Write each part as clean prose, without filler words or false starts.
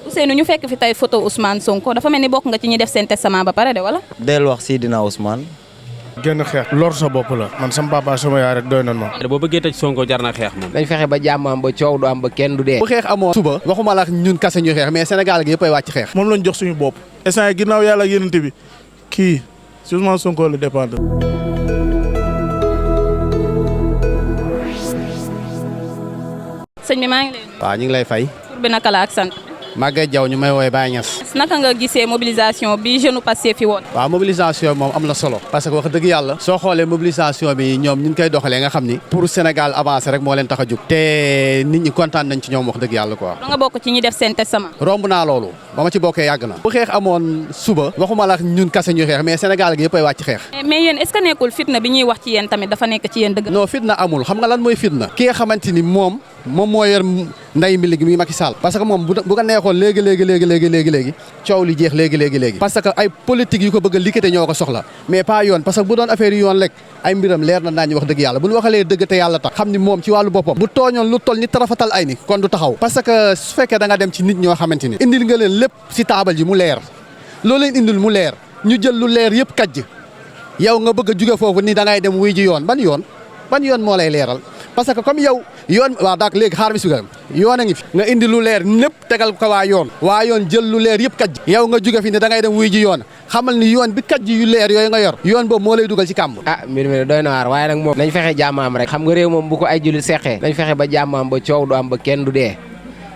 Ousseynou ñu fekk fi tey photo Ousmane Sonko dafa mel ni bokk nga ci ñi def seen testament ba pare de wala. del wax Sidina Ousmane. génn xeex lor sa bopp la man sama papa sama yaay rek doy na ma. boo bëggee tëj Sonko jar na xeex moom. dañ fexe ba jàmm am ba coow du am ba kenn du dee. bu xeex amoon suba waxuma la ñun kase ñu xeex mais Sénégal gi yëpp ay wàcc xeex. moom lañ jox suñu bopp. instant yii ginnaaw yàlla ak yénente bi kii si Ousmane Sonko la dépendre. sëñ bi maa ngi lay. waaw ñu ngi lay fay. tur bi naka la ak sant. Maguette Diaw ñu may woowee Baye Niass. naka nga gisee mobilisation bi jeune Pastef fi woon. waaw mobilisation moom am na solo. parce que wax dëgg yàlla. soo xoolee mobilisation bi ñoom ñu ngi koy doxalee nga xam ni. pour Sénégal avancer rek moo leen tax a jóg. te nit ñi kontaan nañ ci ñoom wax dëgg yàlla quoi. da nga bokk ci ñi def seen testament. romb naa loolu ba ma ci bokkee yàgg na. bu xeex amoon suba waxuma la ñun kase ñu xeex mais Sénégal gi yëpp ay wàcc xeex. mais yéen est-ce que nekkul fitna bi ñuy wax ci yéen tamit dafa nekk ci yéen dëgg. non fitna amul xam nga lan mooy fitna. ki nga xamante ni moom moo yor nday mi léegi mi Macky Sall. parce que moom bu ko neexoon léegi coow li jeex léegi parce que ay politique yu ko bëgg a liggéey ñoo ko soxla mais pas yoon parce que bu doon affaire yi yoon rek ay mbiram leer na naa ñu wax dëgg yàlla bu ñu waxalee dëgg te yàlla tax xam ni moom ci wàllu boppam bu tooñoon lu toll ni tarafatal ay ni kon du taxaw parce que su fekkee da nga dem ci nit ñoo xamante ni indil nga leen lépp si taabal ji mu leer loo leen indil mu leer ñu jël lu leer yëpp kajj yow nga bëgg a jóge foofu ni da ngay dem wuy ji yoon ban yoon moo lay leeral parce que comme yow yoon waaw daak léegi xaar mi sugaram yoon a ngi fi nga indi lu leer lépp tegal ko waa yoon jël lu leer yëpp kajj yow nga jóge fi ne da ngay dem wuy ji yoon xamal ni yoon bi kajj yu leer yooyu nga yor yoon boobu moo lay dugal ci kàmb. mbir mi doy na waar waaye nag moom nañ fexe jàmm am rek xam nga réew moom bu ko ay jullit seqee nañ fexe ba jàmm am ba coow du am ba kenn du dee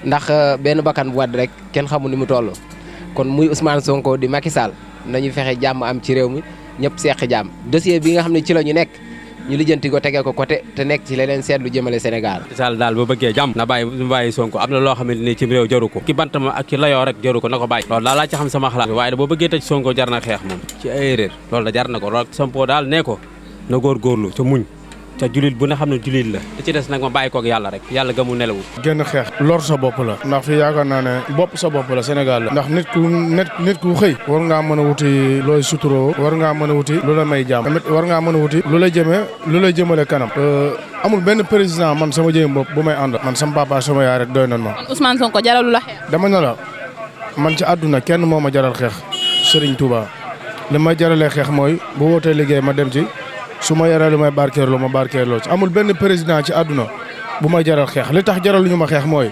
ndax benn bakkan bu wadd rek kenn xamul ni mu toll kon muy Ousmane Sonko di Macky Sall nañu fexe jàmm am ci réew mi ñëpp seq jàmm dossier bi nga xam ne ci la ñu nekk ñu lijjanti ko tegee ko côté te nekk ci leneen seetlu jëmale Sénégal. Sall daal boo bëggee jàmm na bàyyi Sonko am na loo xamante ni ci réew jaru ko ki bantama ak ki layoo rek jaru ko na ko bàyyi loolu daal laa ci xam sama xalaat waaye boo bëggee tëj Sonko jar na xeex moom ci ay erreur loolu da jar na ko loolu Sonko daal nee ko na góorgóorlu ca muñ ca julit bu ne xam ne julit la li ci des nag ma bàyyi koog yàlla rek yàlla gëmu nelawul. génn xeex lor sa bopp la. ndax fi yaakaar naa ne bopp sa bopp la Sénégal la. ndax nit ku xëy. war ngaa mën a wuti looy suturoo. war ngaa mën a wuti lu la may jàmm. tamit war ngaa mën a wuti lu lay jëmale kanam. amul benn président man sama jëmm bopp bu may ànd. man sama papa sama yaay rek doy na ma. kon Ousmane Sonko jaralu la xeex. dama ne la man ci àdduna kenn moo ma jaral xeex Serigne Touba li may jaralee xeex mooy bu wootee liggéey ma dem ci. su ma yoree lu may barkeeloo ma barkeeloo ci amul benn président ci àdduna bu may jaral xeex li tax jaraluñu ma xeex mooy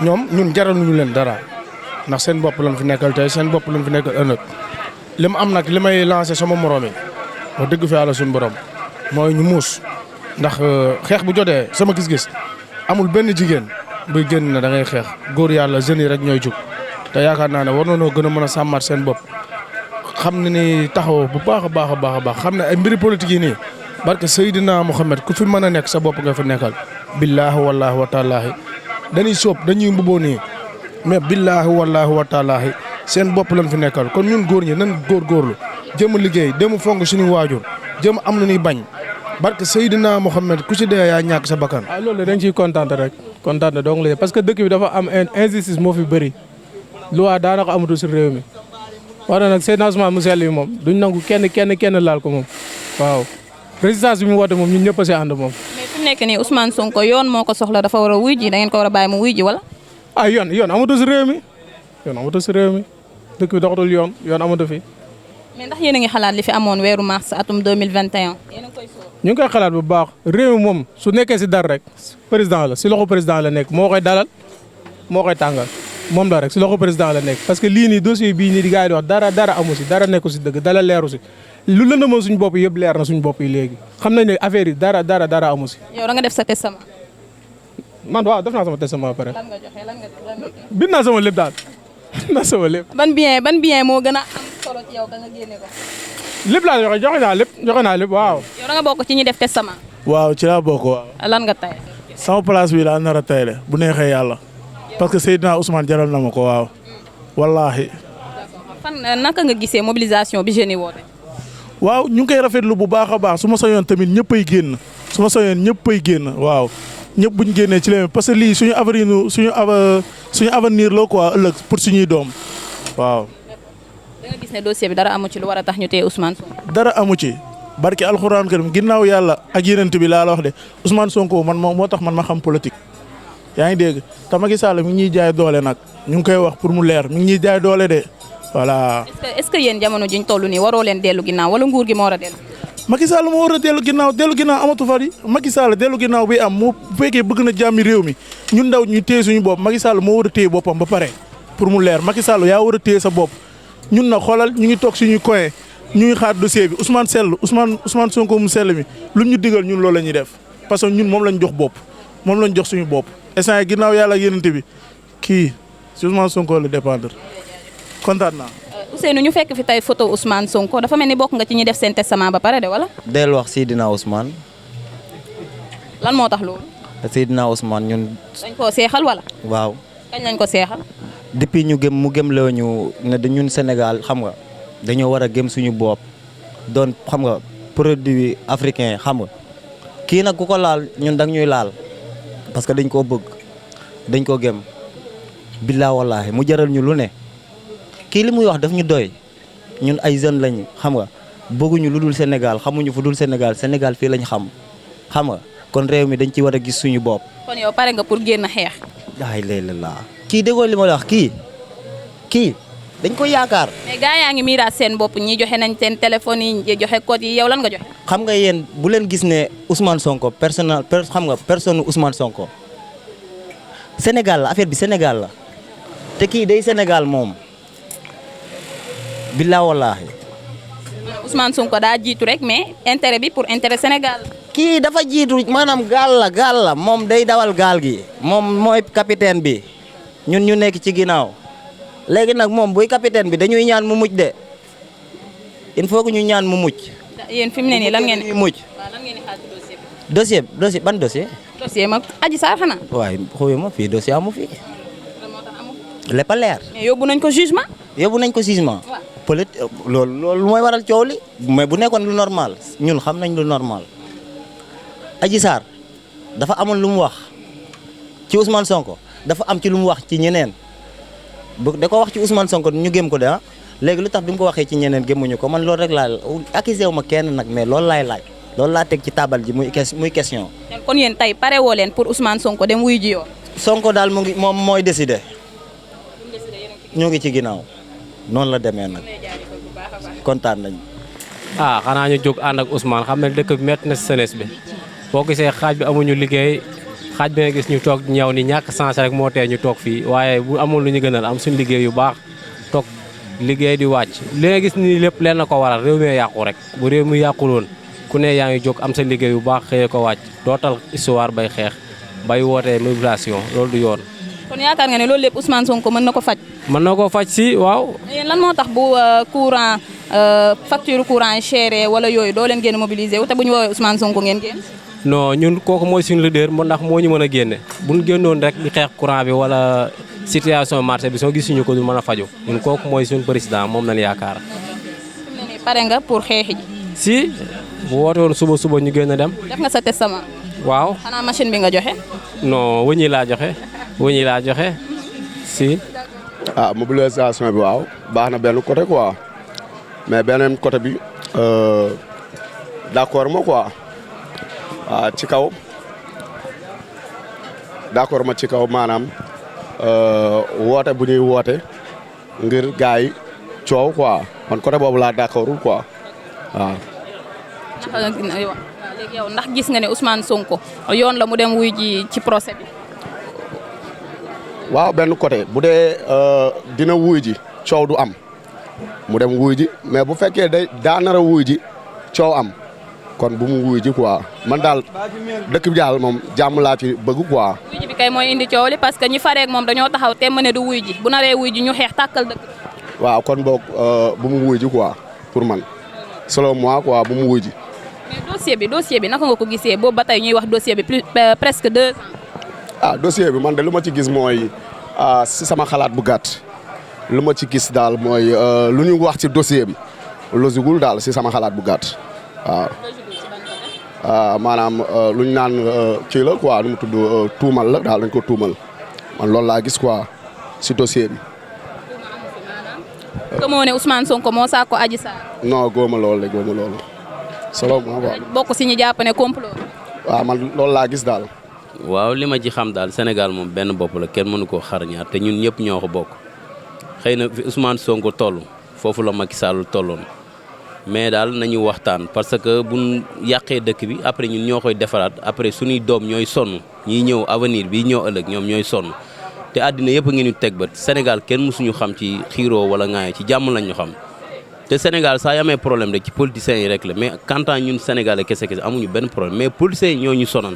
ñun jaraluñu leen dara ndax seen bopp lañ fi nekkal tey seen bopp lañ fi nekkal ëllëg li mu am nag li may lancé sama morom yi wax dëgg fi yàlla suñu borom mooy ñu muus ndax xeex bu jotee sama gis-gis amul benn jigéen buy génn na da ngay xeex góor yàlla jeunes yi rek ñooy jug te yaakaar naa ne war nañoo gën a mën a sàmmaat seen bopp. xam ne ni taxaw bu baax a baax xam ne ay mbiri politique yi nii barke Seydina Mohamed ku fi mën a nekk sa bopp nga fi nekkal billaahi wallaahi wa taalaahi dañuy sóob dañuy mbuboo nii mais billaahi wallaahi wa taalaahi seen bopp lañ fi nekkal kon ñun góor ñi nan góorgóorlu jëm liggéey dem fonk suñu waajur jëm am lu ñuy bañ barke Seydina Mohamed ku si dee yaa ñàkk sa bakkan. loolu dañ ciy kontaan rek kontaan donc la parce que dëkk bi dafa am injustice moo fi bëri loi daanaka amatul si réew mi. wax na nag Seydina Ousmane mu sell yi moom duñ nangu kenn laal ko moom waaw résistance bi mu woote moom ñun ñëpp a si ànd moom. mais fi mu nekk nii Ousmane Sonko yoon moo ko soxla dafa war a wuy ji da ngeen ko war a bàyyi mu wuy ji wala. yoon amatu si réew mi dëkk bi doxatul yoon amatu fi. mais ndax yéen a ngi xalaat li fi amoon weeru mars atum 2021. yéen a ngi koy sóor. ñu ngi koy xalaat bu baax réew mi moom su nekkee si dara rek président la si loxo président la nekk moo koy dalal moo koy tàngal. moom la rek si loxo président la nekk parce que lii nii dossier bii nii di gars yi di wax dara amu si dara nekku si dëgg dara leeru si lu lëndëmoon suñu bopp yëpp leer na suñu bopp yi léegi xam nañ ne affaire yi dara amu si. yow da nga def sa testament. man waaw def naa sama testament ba pare. lan nga joxe lan nga bind naa sama lépp daal bind naa sama lépp. ban bien moo gën a am solo ci yow da nga génne ko. lépp laa joxe naa lépp waaw. yow da nga bokk ci ñi def testament. waaw ci laa bokk waaw. lan nga tay. sama place bi laa nar a tayle bu neexee yàlla. parce que Seydina Ousmane jaral na ma ko waaw wallaahi. fan naka nga gisee mobilisation bi jeunes yi woote. waaw ñu ngi koy rafetlu bu baax a baax su ma sañoon tamit ñëppay génn waaw ñëpp bu ñu génnee ci leen parce que lii suñu avenir la quoi ëllëg pour suñuy doom waaw. da nga gis ne dossier bi dara amu ci lu war a tax ñu téye Ousmane Sonko. dara amu ci barke alxuraan karim ginnaaw yàlla ak yeneen bi laa la wax de Ousmane Sonko man moo tax man ma xam politique. yaa ngi dégg te Macky Sall mi ngi ñuy jaay doole nag ñu ngi koy wax pour mu leer mi ngi ñuy jaay doole de voilà. est-ce que yéen jamono jiñ toll nii waroo leen dellu ginnaaw wala nguur gi moo war a dellu. Macky Sall moo war a dellu ginnaaw amatu fa di Macky Sall dellu ginnaaw bi am mu fekkee bëgg na jàmmi réew mi ñun ndaw ñu téye suñu bopp Macky Sall moo war a téye boppam ba pare pour mu leer Macky Sall yaa war a téye sa bopp ñun na xoolal ñu ngi toog suñuy coin ñu ngi xaar dossier bi Ousmane Sonko mu sell mi lu ñu digal ñun loolu la ñuy def parce que ñun moom lañ jox bopp moom lañ jox suñu bopp instant yi ginnaaw yàlla yénante bi kii si Ousmane Sonko la dépendre kontaan naa. Ousseynou ñu fekk fi tey photo Ousmane Sonko dafa mel ni bokk nga ci ñi def seen testament ba pare de wala. del wax Seydina Ousmane. lan moo tax loolu. Seydina Ousmane ñun. dañ koo seexal wala. waaw. kañ lañ ko seexal. depuis ñu gëm mu gëm la ñu ne ñun Sénégal xam nga dañoo war a gëm suñu bopp doon xam nga produit africain xam nga kii nag ku ko laal ñun dag ñuy laal parce que dañ koo bëgg dañ ko gëm billaa wallaahi mu jaral ñu lu ne kii li muy wax daf ñu doy ñun ay jeunes lañu xam nga bëgguñu lu dul Sénégal xamuñu fu dul Sénégal Sénégal fii lañ xam nga kon réew mi dañ ci war a gis suñu bopp. kon yow pare nga pour génn xeex. ay léeg-léeg kii déggoo li ma la wax kii dañ ko yaakaar. mais gars yaa ngi miiraat seen bopp ñi joxe nañ seen téléphone yi joxe code yi yow lan nga joxe. xam nga yéen bu leen gis ne Ousmane Sonko xam nga personne Ousmane Sonko Sénégal la affaire bi Sénégal la te kii day Sénégal moom billaa wallaahi. Ousmane Sonko daa jiitu rek mais intérêt bi pour intérêt Sénégal. kii dafa jiitu maanaam gaal la moom day dawal gaal gi moom mooy capitaine bi ñun ñu nekk ci ginnaaw léegi nag moom buy capitaine bi dañuy ñaan mu mucc de il faut que ñu ñaan mu mucc. yéen fi mu ne nii lan ngeen di mucc. waaw lan ngeen di xaar ci dossier ban dossier. dossier ma Adji Sarr xanaa. waaye xooyuma fii dossier amu fi. lépp a leer. mais yóbbu nañ ko jugement. yóbbu nañ ko jugement. loolu mooy waral coow li mais bu nekkoon lu normal ñun xam nañ lu normal. Adji Sarr dafa amoon lu mu wax ci Ousmane Sonko dafa am ci lu mu wax ci ñeneen da ko wax ci Ousmane Sonko ñu gëm ko de léegi lu tax bi mu ko waxee ci ñeneen gëmuñu ko man loolu rek laa accusé wu ma kenn nag mais loolu laay laaj loolu laa teg ci tabal ji muy question. kon yéen tey pare woo leen pour Ousmane Sonko dem wuyu ji yoon. Sonko daal moom mooy décidé ñoo ngi ci ginnaaw noonu la demee nag kontaan nañ. xanaa ñu jóg ànd ak Ousmane xam ne dëkk bi métti na si jeunesse bi boo gisee xaaj bi amuñu liggéey xaaj bi nga gis ñu toog ñëw ni ñàkk chance rek moo tee ñu toog fii waaye bu amul lu ñu gënal am suñu liggéey yu baax toog liggéey di wàcc li nga gis nii lépp leen na ko waral réew mi yàqu rek bu réew mi yàquloon ku ne yaa ngi jóg am sa liggéey yu baax xëyee ko wàcc dootal histoire bay xeex bay wootee mobilisation loolu du yoon. kon yaakaar nga ne loolu lépp Ousmane Sonko mën na ko faj. mën na ko faj si waaw. yéen lan moo tax bu courant facture courant yi chéré wala yooyu doo leen génn mobiliser wu te bu ñu woowee Ousmane Sonko ngeen génn. non ñun kooku mooy suñu leader ndax moo ñu mën a génne bu ñu génnoon rek di xeex courant bi wala situation marché bi soo gisuñu ko du mën a faju ñun kooku mooy suñu président moom lañ yaakaar. pare nga pour xeexi ji. si bu woote woon suba ñu génn dem. def nga sa testament. waaw. xanaa machine bi nga joxe. non wëññi laa joxe si. mobilisation bi waaw baax na benn côté quoi mais beneen côté bi d'accord ma quoi. waaw ci kaw d'accord ma ci kaw maanaam woote bu ñuy woote ngir gars yi coow quoi man côté boobu laa d'accordul quoi waaw. léegi yow ndax gis nga ne Ousmane Sonko yoon la mu dem wuy ji ci procès bi. waaw benn côté bu dee dina wuy ji coow du am mu dem wuy ji mais bu fekkee daa nar a wuy ji coow am. kon bu mu wuy ji quoi man daal dëkk bi daal moom jàmm laa ci bëgg quoi. wuy ji bi kay mooy indi coow li parce que ñi fareeg moom dañoo taxaw te mën ne du wuy ji bu naree wuy ji ñu xeex tàkkal dëkk. waaw kon boog bu mu wuy ji quoi pour man selon moi quoi bu mu wuy ji. mais dossier bi naka nga ko gisee boobu ba tey ñuy wax dossier bi presque 2 ans. dossier bi man de lu ma ci gis mooy si sama xalaat bu gàtt lu ma ci gis daal mooy lu ñu wax ci dossier bi logiqueul daal si sama xalaat bu gàtt waaw. maanaam lu ñu naan kii la quoi nu mu tudd tuumal la daal dañ ko tuumal man loolu laa gis quoi si dossier bi. gëmoo ne Ousmane Sonko moo saako Adji Sarr. non góoma loolu de góoma loolu. solo ma waaw. bokk si ñu jàpp ne complot. waaw man loolu laa gis daal waaw li ma ci xam daal Sénégal moom benn bopp la kenn mënu koo xar ñaar te ñun ñëpp ñoo ko bokk xëy na fi Ousmane Sonko toll foofu la Macky Sall tolloon mais daal nañu waxtaan parce que buñ yàqee dëkk bi après ñun ñoo koy defaraat après suñuy doom ñooy sonn ñiy ñëw avenir bi ñëw ëllëg ñoom ñooy sonn te àddina yëpp a ngi ñu teg bët Sénégal kenn mësuñu xam ci xiiroo wala ŋaaye ci jàmm lañ ñu xam te Sénégal saa yamee problème rek ci politiciens yi rek la mais quant à ñun Sénégalais kese amuñu benn problème mais politiciens yi ñoo ñu sonal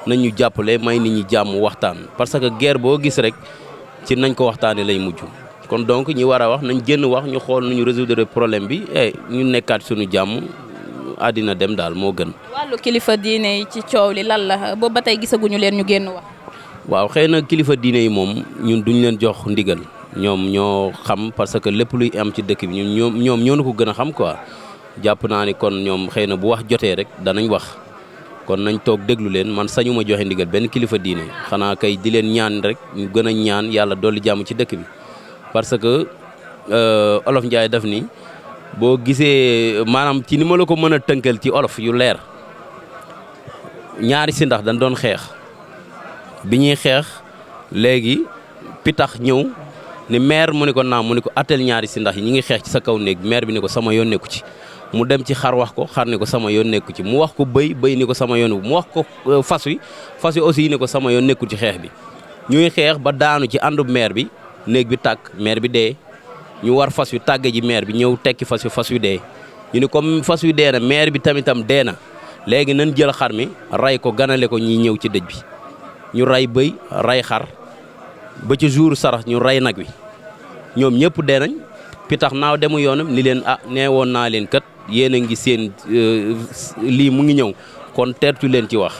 nañ ñu jàppale may nit ñi jàmm waxtaan parce que guerre boo gis rek ci nañ ko waxtaanee lay mujj kon donc ñi war a wax nañ génn wax ñu xool nu ñu résoudre problème bi ñu nekkaat suñu jàmm àddina dem daal moo gën. wàllu kilifa diine yi ci coow li lan la boobu ba tey gisaguñu leen ñu génn wax. waaw xëy na kilifa diine yi moom ñun duñ leen jox ndigal ñoom ñoo xam parce que lépp luy am ci dëkk bi ñoom ñoo na ko gën a xam quoi jàpp naa ni kon ñoom xëy na bu wax jotee rek danañ wax kon nañ toog déglu leen man sañu ma joxe ndigal benn kilifa diine xanaa kay di leen ñaan rek ñu gën a ñaan yàlla dolli jàmm ci dëkk bi parce que olof Njaay daf ni boo gisee maanaam ci ni ma la ko mën a tënkal ci olof yu leer ñaari si ndax dañ doon xeex bi ñuy xeex léegi pitax ñëw ni maire mu ne ko naam mu ne ko attel ñaari si ndax yi ñi ngi xeex ci sa kaw néeg maire bi ne ko sama yoon nekku ci mu dem ci xar wax ko xar ni ko sama yoon nekku ci mu wax ko bëy ni ko sama yoon mu wax ko fas wi aussi ni ko sama yoon nekkul ci xeex bi ñuy xeex ba daanu ci àndub maire bi néeg bi tàkk maire bi dee ñu war fas wi tàgge ji maire bi ñëw tekki fas wi dee ñu ni comme fas wi dee na maire bi tamitam dee na léegi nañ jël xar mi ray ko ganale ko ñi ñëw ci dëj bi ñu ray bëy ray xar ba ci jour sarax ñu ray nag wi ñoom ñëpp dee nañ pitax naaw demu yoonam ni leen nee woon naa leen kat yéen a ngi seen lii mu ngi ñëw kon teertu leen ci wax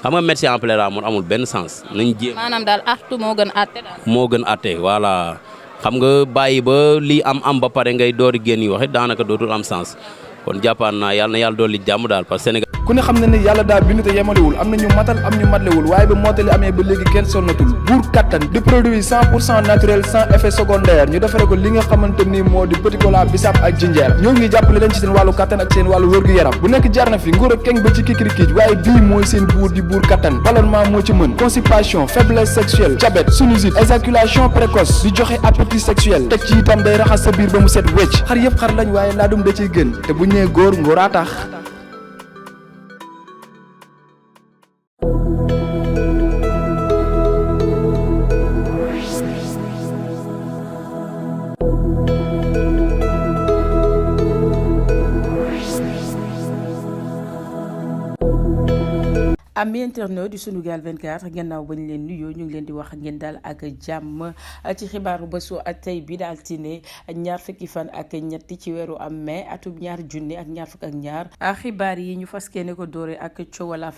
xam nga médecin en plein amour amul benn sens nañ jéem. maanaam daal artu moo gën àtte daal. moo gën àtte voilà xam nga bàyyi ba lii am ba pare ngay doori génn yi waxe daanaka dootul am sens kon jàppaan naa yàlla na yàlla dolli jàmm daal parce que Sénégal. ku ne xam na ni yàlla daal bindu te yemalewul am na ñu matal am ñu matlewul waaye ba mottali amee ba léegi kenn sonnatul buur kattan di produit 100% naturel sans effet secondaire ñu defare ko li nga xamante ni moo di petit cola bisaab ak jinjeer ñoo ngi jàppale leen ci seen wàllu kattan ak seen wàllu wërgu-yaram bu nekk jar na fi nguur ak keng ba ci kikirikiij waaye bii mooy seen buur di buur kattan ballonnement moo ci mën constipation faiblesse sexuelle diabète sinusite éjaculation précoce di joxe appétit sexuel teg ci itam day raxas sa biir ba mu set wecc xar yëpp xar lañ waaye laadum da ciy gën te bu ñu nee góor ngóoraa tax. am internet di Sunugal 24 gannaaw ba ñu leen nuyoo ñu ngi leen di wax ngeen daal ak jàmm ci xibaaru bésu tey bi daal altine ñaar fukki fan ak ñetti ci weeru am mai atum 2022 xibaar yi ñu fas yéene ko doore ak coowal